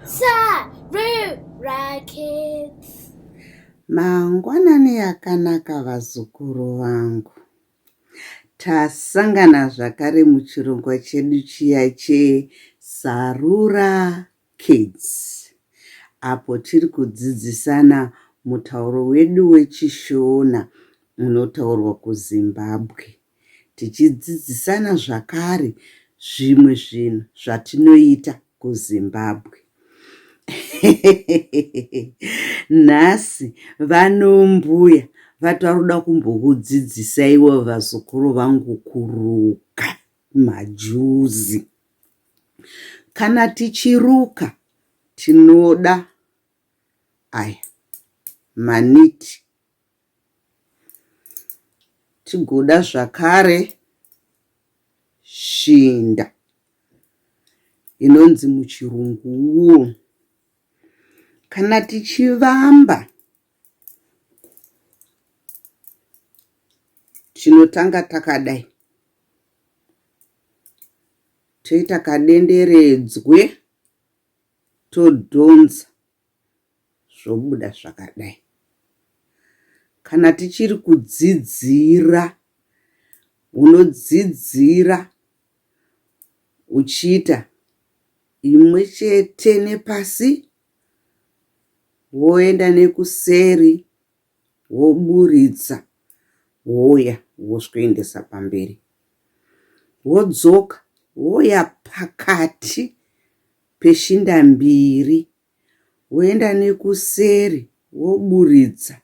Sarura Kids. Mangwanani akanaka vazukuru vangu. Tasangana zvakare muchirongwa chedu chiya che Sarura Kids apo tiri kudzidzisana mutauro wedu weChiShona unotaurwa kuZimbabwe. Tichidzidzisana zvakare zvimwe zvinhu zvatinoita kuZimbabwe. Nhasi vanombuya vataruda kumbokudzidzisaiwo vazukuru vangu kuruka majuzi. Kana tichiruka tinoda aya maniti Tigoda zvakare shinda inonzi muchirungu wool. Kana tichivamba tinotanga takadai toita kadenderedzwe todhonza zvobuda zvakadai. Kana tichiri kudzidzira, unodzidzira uchiita imwe chete nepasi woenda nekuseri woburitsa wouya woswendesa pamberi wodzoka wouya pakati peshinda mbiri woenda nekuseri woburitsa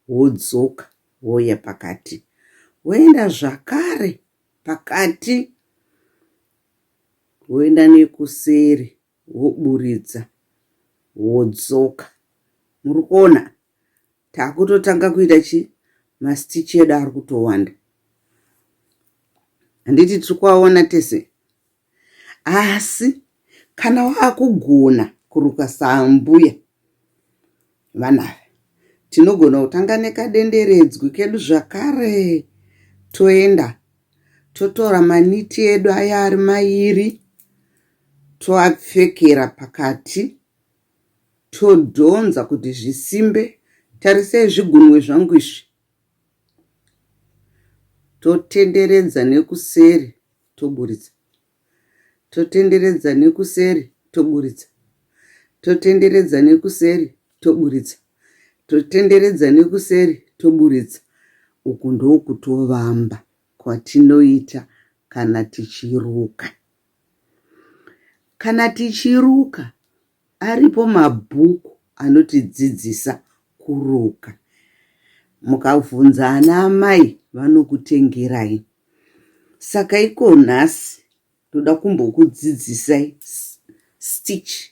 wodzoka wouya pakati woenda zvakare pakati woenda nekuseri woburitsa wodzoka muri kuona takutotanga kuita chi mastichi edu ari kutowanda handiti tiri kuaona tese Asi kana wakugona kuruka saambuya vana ava, tinogona kutanga nekadenderedzwi kedu zvakare toenda totora maniti edu aya ari mairi toapfekera pakati todhonza kuti zvisimbe. Tarisai zvigunwe zvangu izvi, totenderedza nekuseri toburitsa totenderedza nekuseri toburitsa totenderedza nekuseri toburitsa totenderedza nekuseri toburitsa uku ndokutovamba kwatinoita kana tichiruka kana tichiruka Aripo mabhuku anotidzidzisa kuruka. Mukabvunza ana amai vanokutengerai. Saka iko nhasi ndoda kumbokudzidzisai stitch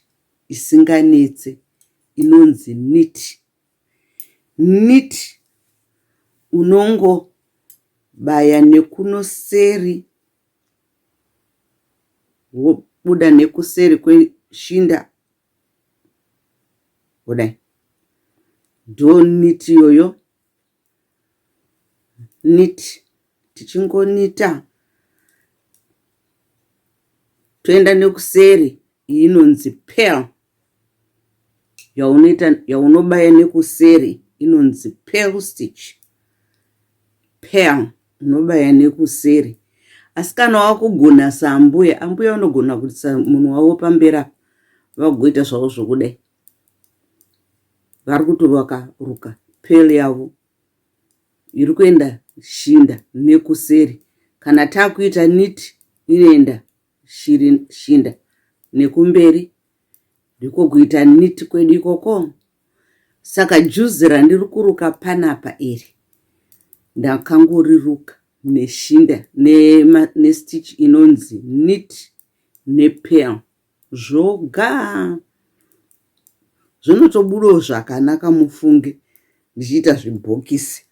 isinganetse inonzi knit. Knit unongobaya nekunoseri wobuda nekuseri kweshinda kudai ndoniti iyoyo niti tichingonita toenda nekuseri iyi inonzi pearl yaunoita yaunobaya nekuseri inonzi pearl stitch pearl unobaya nekuseri asi kana wakugona saambuya ambuya vanogona kuisa munhu wavo pamberi apa vagoita zvavo zvokudai vari kutovakaruka pearl yavo iri kuenda shinda nekuseri kana takuita nit inoenda shiri shinda nekumberi ndiko kuita nit kwedu ikoko saka juzi randiri kuruka panapa iri ndakangoriruka neshinda nestitch inonzi knit nepearl zvoga zvinotobudawo zvakanaka mufunge ndichiita zvibhokisi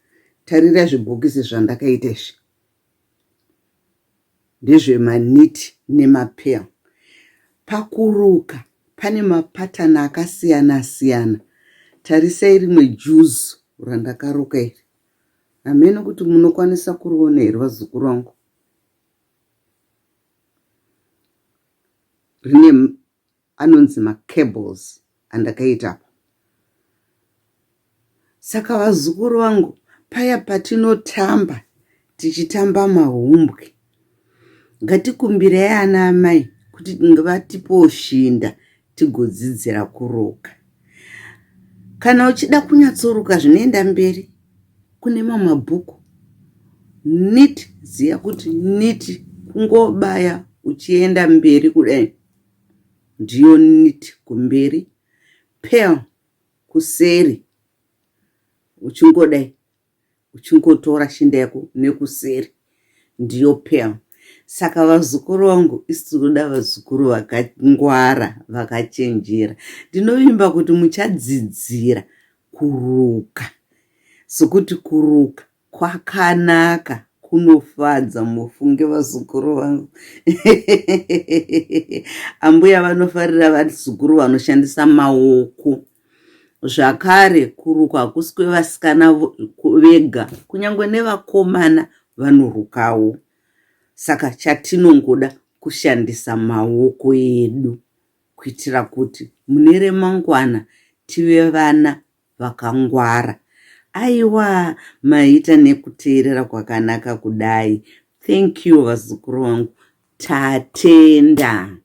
tarira zvibhokisi zvandakaita izvi ndezvemaniti nemapearl. Pakuruka pane mapatani akasiyana siyana. Tarisai rimwe juzu randakaruka iri. Hameno kuti munokwanisa kuriona here vazukuru vangu. Rine. Anonzi macables andakaita apa. Saka vazukuru vangu, paya patinotamba tichitamba mahumbwe, ngatikumbirei ana amai kuti vatipewo shinda tigodzidzira kuruka. Kana uchida kunyatsoruka zvinoenda mberi, kune mamwe mabhuku. Knit, ziya kuti knit kungobaya uchienda mberi kudai, ndiyo knit kumberi. Purl kuseri, uchingodai uchingotora shinda yako nekuseri, ndiyo purl. Saka vazukuru vangu, isu tinoda vazukuru vakangwara, vakachenjera. Ndinovimba kuti muchadzidzira kuruka, sokuti kuruka kwakanaka, kunofadza. Mufunge vazukuru vangu, ambuya vanofarira vazukuru vanoshandisa maoko. Zvakare kuruka hakusi kwevasikana vega, kunyange nevakomana vanorukawo. Saka chatinongoda kushandisa maoko edu kuitira kuti mune remangwana tive vana vakangwara. Aiwa, maita nekuteerera kwakanaka kudai. Thank you vazukuru vangu, tatenda.